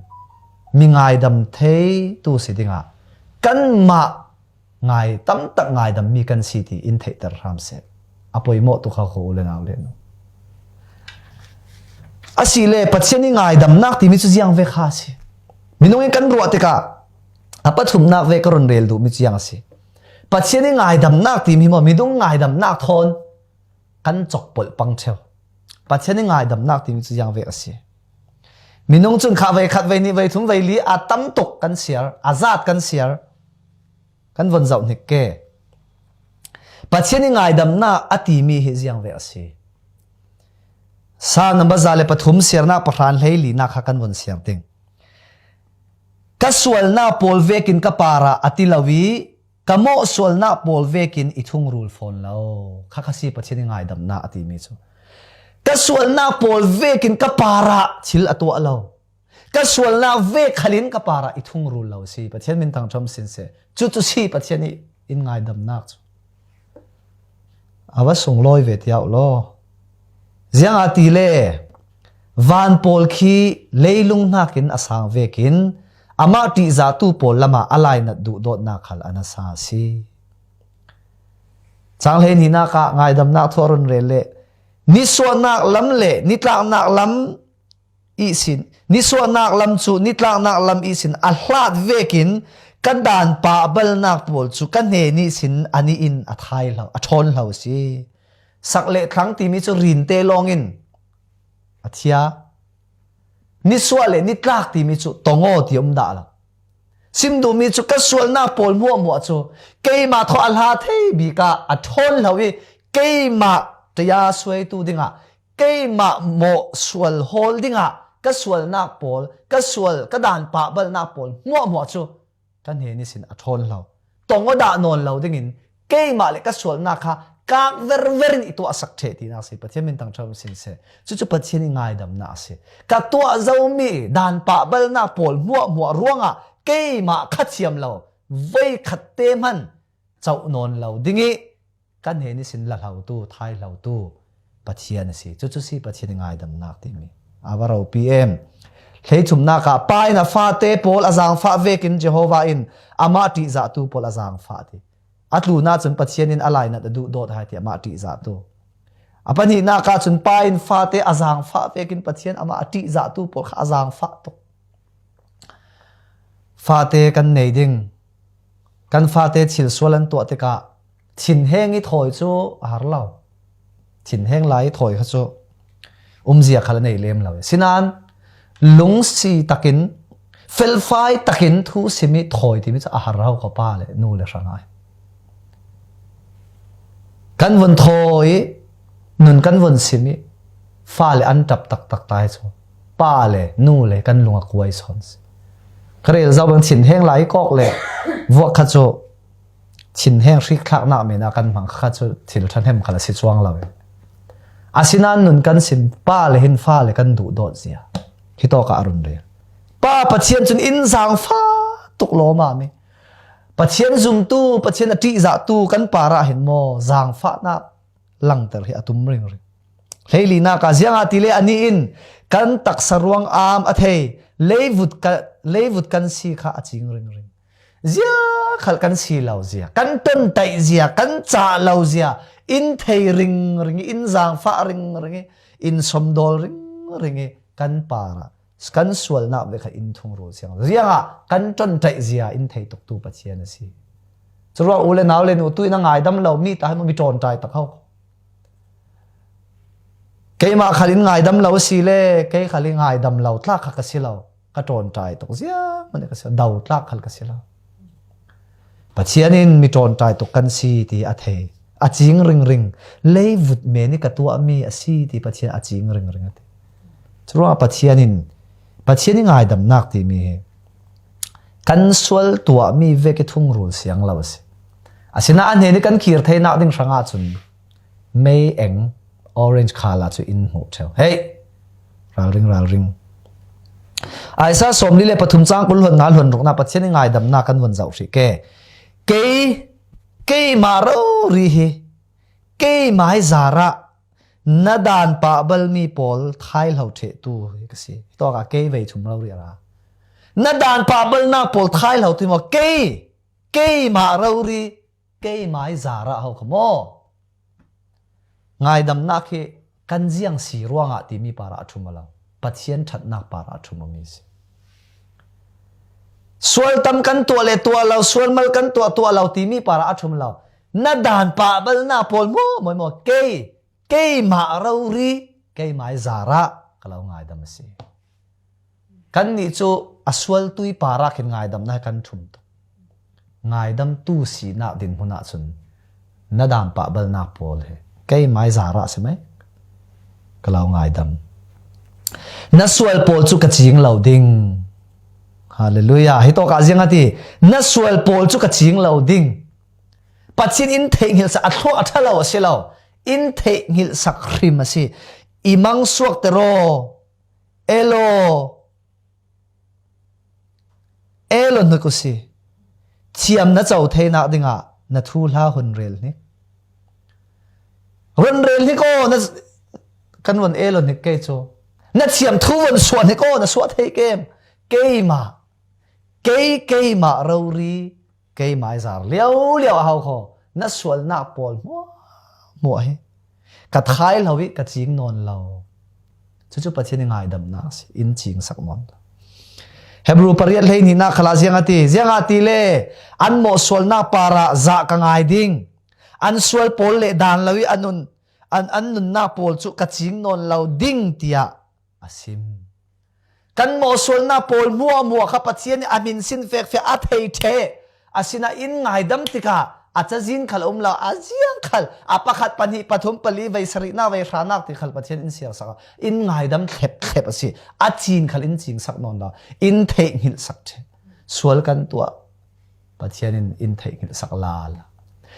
mi ngaidam theitu si dingah kanmah ngai, tamtak ngaidammi kan si ti in theihter hram seh. A poimawh tu kha kho u le nau le nu. Asile Pathian ih ngaidamnak timi cu ziang ve kha a si. Minung in kan ruah tikah a pathumnak ve ka run rel duhmi cu ziang a si. Pathian ih ngaidamnak timi maw, minung ngaidamnak thawn kan cokpolh pang ṭheu. Pathian ih ngaidamnak timi cu ziang ve a si. Minung cun kha vei khat, vei nih, vei thum, vei li a tam tuk kan siar, a zat kan siar. Kan von zoh hnik ke. Pathian ih ngaidamnak a timi hi ziang ve a si. Sa namba za le pathum siarnak pahra hlei linak kha kan von siar ding. Ka sualnak pawl vekin ka parah a ti lo ih ka mawh sualnak pawl vekin i thungrul fawn lo. Kha kha si Pathian ih ngaidamnak a timi cu. Ka sualnak pawl vekin ka parah thil a tuah lo. Ka sualnak vek khalin ka parah i thungrul lo si. Pathian min thangṭhat sin seh. Cucu si Pathian ih in ngaidamnak cu. A va sunglawi ve tiah uh law. Ziangahtile van pawl khi leilung hnakin a sang vekin amah ṭihzahtu pawl lamah a lainat duhdawtnak khal a nasa a si. Cang hleihnihnak ah ngaidamnak thu a run rel le nisuahnak lam le nitlaknak lam ihsin, nisuahnak lam cu nitlaknak lam ihsin a hlat vekin ka danpa a balnak pawl cu ka hnen ihsin a nih in a thai hlo, a ṭhawn hlo a si. Sak le thlang timi cu rinte lawngin a thia. Nisuah le nitlak timi cu tong aw ti a um dah lo. Sim duhmi cu ka sualnak pawl hmuahhmuah cu keimah thaw a hla thei bik ah a ṭhawn hlo i keimah ṭaya suaitu dingah, keimah mawh sual hawl dingah ka sualnak pawl, ka sual, ka dan pahbalnak pawl hmuahhmuah cu ka hnen ihsin a ṭhawn hlo. Tong aw dah nawn lo dingin keimah le ka sualnak kha kak verver in i tuahsak ṭheh tinak a si. Pathian min thangṭhat um sin seh. Cucu Pathian i ngaidamnak a si. Ka tuah zomi dan pahbalnak pawl hmuahhmuah ruangah keimah kha thiam lo, voikhat te hman coh nawn lo ding i ka hnen ihsin la hlotu, thai hlotu Pathian a si. Cucu si Pathian i ngaidamnak timi. A va ropi em. Hleithumnak ah pa in a fate pawl a zaangfah vekin Jehovah in amah ṭihzahtu pawl a zaangfah ti. A tlun ahcun Pathian in a lainat a duhdawt hai ti amah ṭihzahtu. A pahnihnak ahcun pa in fate a zaangfah vekin Pathian amah a ṭihzahtu pawl kha a zaangfah tuk. Fate kan nei ding, kan fate thil sual an tuah tikah thinheng i thawi cu a har lo. Thinheng lai i thawi kha cu umzia khal a nei lem lo. Sinain lungsi takin, felfai takin thu sim i thawi timi cu a har ho kho pa le nu le hrangah. Kan vun thawi i nun kan vun sim i fale an ṭap taktak ta hi cu pa le nu le kan lung a kuai sawn si. Ka rel zo bang thinheng lai kawk le vuak kha cu thinheng hrikthlaknak men ah kan hmang kha cu thil ṭhahnem khal a si cuang lo. Asinain nun kan sim pa le hin fale kan duhdawt zia. Hitawk ah a run rel. Pa Pathian cun in zaangfah tuk lawmam i Pathian zumtu, Pathian a ṭihzahtu kan parah hin maw zaangfahnak langter hi a tum ringring. Hleilinak ah ziangahtile anih in kan taksa ruang am a thei, leivut ka, leivut kan si kha a cing ringring. Zia khal kan si lo zia, kan ṭontaih zia, kan cah lo zia, in thei ringring i, in zaangfah ringring i, in somdawl ringring i kan parah kan sualnak ve kha in thungrul siang. Ziangah kan ṭonṭaih zia in thei tuktu Pathian a si. Curuang u le nau le nu tu in a ngaidam lo mi ta hi maw, mi ṭawnṭai tak ho. Keimah khal in ngaidam lo a si le, kei khal in ngaidam lo tlak kha ka si lo. Ka ṭawnṭai tuk ziang mah ka si lo. Do tlak khal ka si lo. Pathian in mi ṭawnṭai tuk kan si ti a thei. A cing ringring. Leivut men i ka tuahmi a si ti Pathian a cing ringring a ti. Curuangah Pathian in, Pathian i ngaidamnak timi hi kan sual tuahmi vek i thungrul siang lo a si. Asinain a hnen i kan kir theinak ding hrangah cun mei eng, orange colour cu in hmuh ṭheu. Hei! Ralring, ralring. Isaiah sawmli le pathum cang kul hluan nga hluan rukna Pathian i ngaidamnak kan vun zoh hrih ke. Kei, keimah rori hi, keimai zarah na dan pahbalmi pawl thai hlo ṭhehtu hi ka si. Hitawkah kei vei thum rori a ra. Na dan pahbalnak pawl thai hlo ti maw? Kei, keimah rori, keimai zarah ho kha maw? Ngaidamnak hi kan ziang si ruangah timi parah a ṭhum a lo. Pathian ṭhatnak parah a ṭhum a mi si. Sual tam kan tuah le tuah lo, sual mal kan tuah tuah lo timi parah a ṭhum lo. Na dan pahbalnak pawl maw, maw, maw, kei, keimah rori, keimai zarah ka lo ngaidam a si. Kannih cu a sualtu i parah khin ngaidamnak hi kan ṭhum tuk. Ngaidamtu sinak dinhmun ahcun na dan pahbalnak pawl hi keimai zarah si mai. Ka lo ngaidam. Na sual pawl cu ka cing lo ding. Hallelujah. Hitawkah ziang a ti, na sual pawl cu ka cing lo ding. Pathian in theihngilhsak a thluak a ṭha lo a si lo. In theihngilhsak hrim a si. I mang suakter aw. Elo, elo hnik u si. Thiam na co theinak dingah na thuhla hun rel hnik. Run rel hnik aw, na, kan vun elo hnik kei cu. Na thiam thu vun suah hnik aw, na suah thei kem. Keimah, kei, keimah rori, keimai zar liauliau a hau kho, na sualnak pawl hmuahhmuah hi ka thai hlo i ka cing nawn lo. Cucu Pathian i ngaidamnak a si, in cingsak nawn lo. Hebru pariat hleihnihnak khalah ziang a ti, ziangahtile an mawh sualnak parah zah ka ngai ding. An sual pawl le dan lo i an un, an, an nunna pawl cu ka cing nawn lo ding, tiah a sim. Kan mawhsualna pawl hmuahhmuah kha Pathian nih a hmin sin fekfek a thei ṭheh. Asinain ngaidam tikah a cazin khal a um lo, a ziang khal, a pakhat, pahnih, pathum, pali, vei sarihnak, vei hranak ti khal Pathian in siarsak a, in ngaidam thlep thlep a si. A cin khal in cingsak nawn lo, in theihnghilhsak ṭheh. Sual kan tuah, Pathian in in theihnghilhsak lala.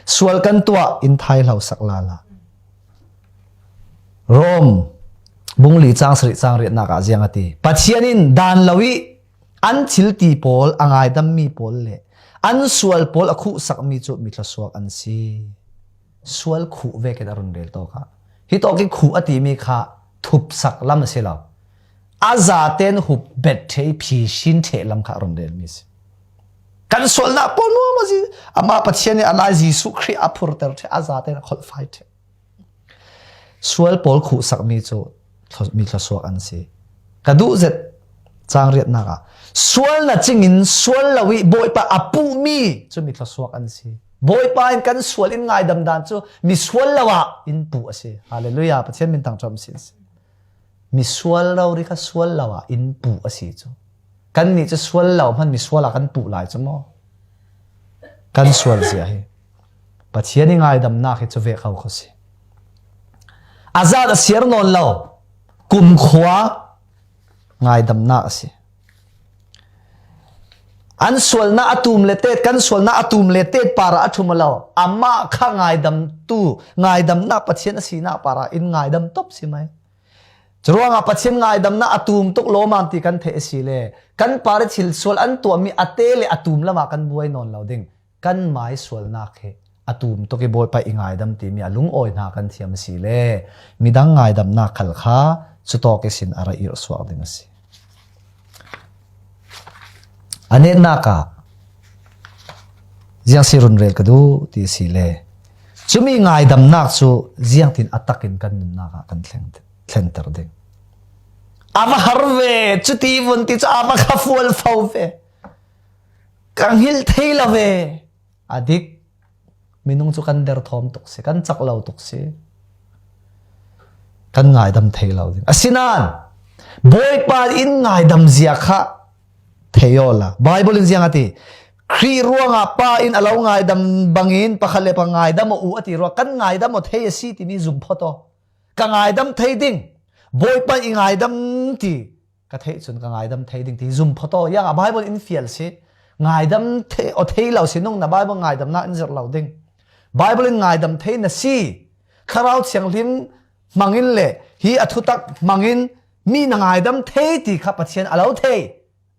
Sual kan tuah, in thaihlosak lala. Rom bung li cang sarih cang riatnak ah ziang a ti? Pathian in dan lo ih an thilti pawl a ngaidammi pawl le an sual pawl a khuhsakmi cu mi thluasuak an si. Sual khuh vekin a run rel tawk ah, hi tawk ih khuh a timi kha thupsak lam a si lo. A zaten hup bet ṭheh ih phisin ṭheh lam kha a run relmi a si. Kan sualnak pawl nuam a si. Amah Pathian ih a Lai Jesuh Khrih a phurter ṭheh, a zaten a kholhfai ṭheh. Sual pawl khuhsakmi cu thlu-, mi thluasuak an si. Ka duh zet cang riatnak ah, sual na cingin sual lo ih Bawipa a puhmi cu mi thluasuak an si. Bawipa in kan sual in ngaidam dan cu mi sual lo ah in puh a si. Hallelujah. Pathian min thangṭhat si. Mi sual rori kha sual lo ah in puh a si cu. Kannih cu sual lo hman mi sual ah kan puh lai cu maw? Kan sual zia hi Pathian ih ngaidamnak hi cu vek ko kho si. A zat a siar nawn lo kumkhua ngaidamnak a si. An sualnak a tum le tet, kan sualnak a tum le tet parah a ṭhum a lo. Amah kha ngaidamtu, ngaidamnak Pathian a sinak parah in ngaidam top si mai. Curuangah Pathian ngaidamnak a tum tuk lawmam ti kan theih a si le, kan parih thil sual an tuahmi a te le a tum lamah kan buai nawn lo ding. Kan mai sualnak hi a tum tuk ih Bawipa ih ngaidam timi a lungawi hna kan thiam a si le, midang ngaidamnak khal kha cutawk ihsin a ra irh suak ding a si. A netnak ah ziang si run rel ka duh ti a si le, cumi ngaidamnak cu ziangtin a takin kan nunnak ah kan thleng, thlengter ding. A va har ve, cuti vun ti cu a va kha fual fo ve. Ka hngilh thei lo ve. A dik. Minung cu kan derthawm tuk si, kan cak lo tuk si. Kan ngaidam thei lo ding. Asinain Bawipa in ngaidam zia kha thei awla. Bible in ziang a ti? Khrih ruangah Pa in a lo ngaidam bangin pakhat le pakhat ngaidam aw uh a ti ruang kan ngaidam aw thei a si timi zum phawt aw. Ka ngaidam thei ding. Bawipa i ngaidam ti ka theih cun ka ngaidam thei ding ti zum phawt aw. Yang a Bible in fial si. Ngaidam thei, aw thei lo si nung na Bible ngaidamnak in zirh lo ding. Bible in ngaidam thei na si. Thlarau Thianghlim hmangin le hi a thutak hmangin mi na ngaidam thei ti kha Pathian a lo thei.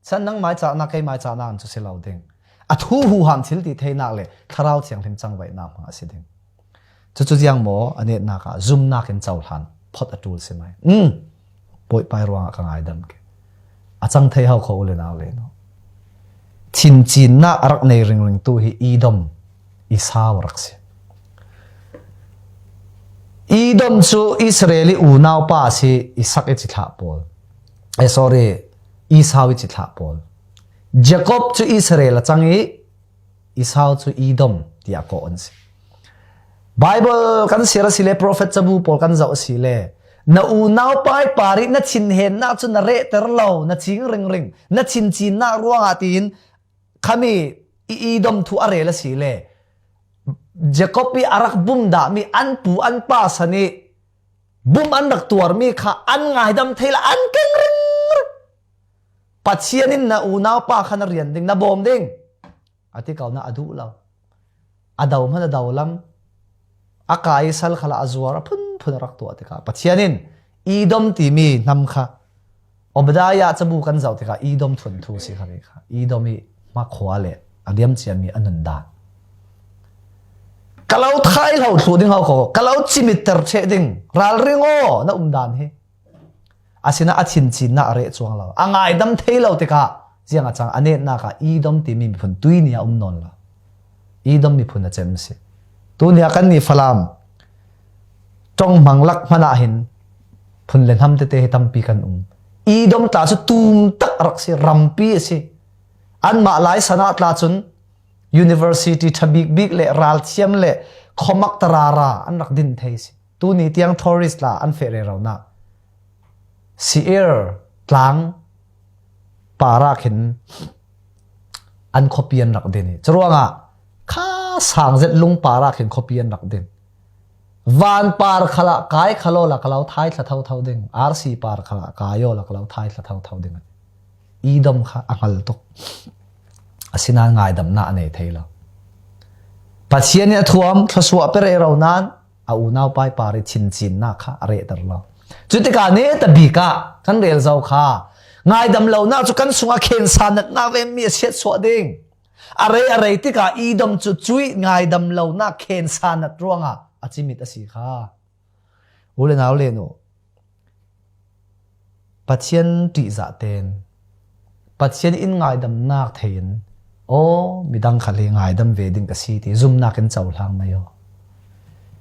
San nangmai cahnak, keimai cahnak an cu si lo ding. A thu huham thil ti theinak le Thlarau Thianghlim cangvaihnak hmang a si ding. Cucu ziang maw a netnak ah zumnak in cohlan phawt a ṭul si mai. Um, Bawipa ih ruangah ka ngaidam ke. A cang thei ho kho u le nau le no. Thincinnak a rak nei ringring tu hi Edom, Esau a rak si. Edom cu Israel ih unaupa a si, Isak ih cithlah pawl. Eh, sorry, Esau ih cithlah pawl. Jacob cu Israel a cang ih, Esau cu Edom tiah kawh an si. Bible kan siar a si le, profet cabu pawl kan zoh a si le, na unaupa ih parih na thinhennak cu na rehter lo, na cing ringring, na thincinnak ruangah tiin khami i Edom thu a rel a si le, Jacob ih a rak bum dahmi an pu an pa san ih bum an rak tuarmi kha an ngaidam thei lo, an keng ringring. Pathian in na unaupa kha na rian ding, na bawm ding. A ti ko na a duh lo. A do hmanh a do lam. A kai sal khalah a zuar a phunphun a rak tuah tikah Pathian in Edom timi hnam kha Obadiah cabu kan zoh tikah Edom thuanthu si kha ve kha. Edom ih hmakhua le a liam ciami a nundan. Ka lo thaihlo thluh ding ho ko, ka lo cimit ter ṭheh ding, ralring aw na umdan hi. Asinain a thincinnak a reh cuang lo. A ngaidam thei lo tikah ziang a cang a netnak ah Edom timi miphun tuini ah um nawn lo. Edom miphun a cem si. Tuni ah kannih Falam ṭong hmang lak hmanh ah hin phun le hnam tete hi tampi kan um. Edom tla cu tum tak a rak si, rampi a si. Anmah lai sanah tla cun university ṭha bikbik le ralthiam le khuamak tarara an rak din thei si. Tuni tiang tourist la an feh rero na. Seir tlang para khin an khuapi an rak din hi. Churuangah kha sang zet lung para khin khuapi an rak din. Van par khalah kai khalo la kalau thai thla thotho ding. R C par khalah kai aw la kalau thai thla thotho ding. Edom kha a ngal tuk. Asinain ngaidamna a nei thei lo. Pathian in a thuam thluasuah pe rero nan a unau pai par i chinchinna kha a rehter lo. Cutikah neta bikah kan rel zo kha. Ngaidam lonak cu kan sungah khensa natnak ve mi a siatsuah ding. A rei a rei tikah Edom cu cuih ngaidam lonak khensa nat ruangah a cimit a si kha. U le nau le nu, Pathian ṭihzah tein Pathian in ngaidamnak thei in, aw, midang khal hi ngaidam ve ding ka si ti zumnak in cohlang mai aw.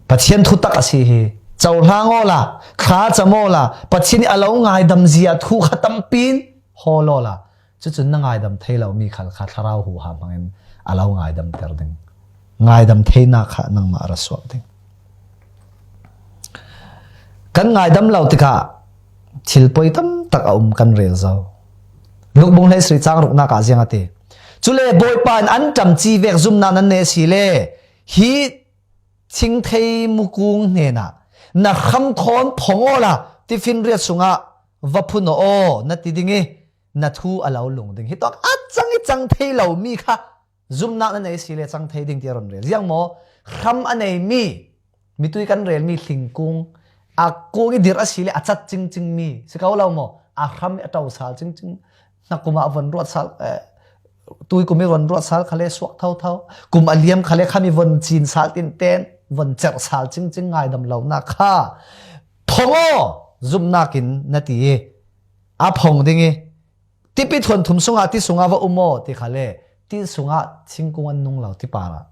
Pathian thutak a si hi. Cohlang awla, thlacam awla, Pathian i a lo ngaidam zia thu kha tampi in hawl awla, cucun na ngaidam thei lomi khal kha thlarau huham hmangin a lo ngaidamter ding. Ngaidam theinak kha nangmah a ra suak ding. Kan ngaidam lo tikah thil poi tam tak a um kan rel zo. Luk bung hleisarih cang ruknak ah ziang a ti? Cule Bawipa in an ṭamci vek zumnak nan nei a si le hi thingthei mukung hnenah na hram thawn phong awla tifin riat sungah va phun aw na ti ding i na thu a lo lung ding. Hi tawk a cang i cang thei lomi kha zumnak na nei si le cang thei ding ti a run rel. Ziang maw? Hram a neimi, mitui kan relmi hlingkung a kung i dirh a si le a cat cingcingmi si ko lo maw? A hram i a ṭo sal cingcing, hnakum ah von ruat sal, eh, tui kum i von ruat sal khale suak thotho, kum a liam khale kham i von cin sal tinten, von cerh sal cingcing ngaidam lonak kha phong aw, zumnak in na ti i a phong ding i tipi thuan thum sungah ti sungah va um aw ti khale ti sungah thingkung an nung lo ti parah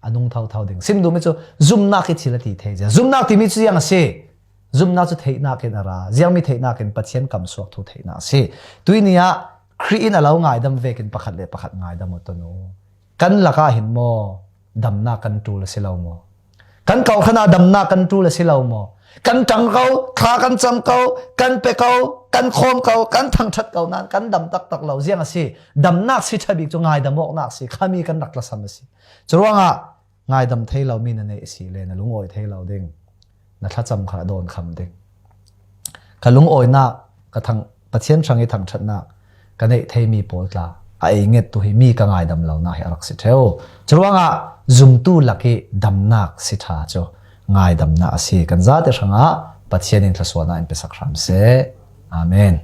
a nung thotho ding. Sim duhmi cu zumnak i thil a ti thei zia. Zumnak timi cu ziang a si. Zumnak cu theihnak in a ra. Ziangmi theihnak in Pathian kamsuak thu theihnak a si. Tuini ah Khrih in a lo ngaidam vekin pakhat le pakhat ngaidam aw tunu. Kan lakah hin maw damnak kan ṭul a si lo maw? Kan kohhran ah damnak kan ṭul a si lo maw? Kan ṭang ko, thla kan cam ko, kan pe ko, kan khawm ko, kan thangṭhat ko nan kan dam taktak lo ziang a si. Damnak si ṭha bik cu ngaidam awknak si. Khami kan rak tlasam a si. Curuangah ngaidam thei lomi na neih a si le na lungawi thei lo ding. Na thlacam kha a dawn kham ding. Ka lungawinak, ka thang, Pathian hrang i thangṭhatnak ka neih theimi pawl tla a ei ngettu hi mi ka ngaidam lonak hi a rak si ṭheu. Curuangah zumtu lak i damnak si ṭha cu ngaidamnak a si. Kan zate hrangah Pathian in thluasuahnak in pesak hram seh. Amen.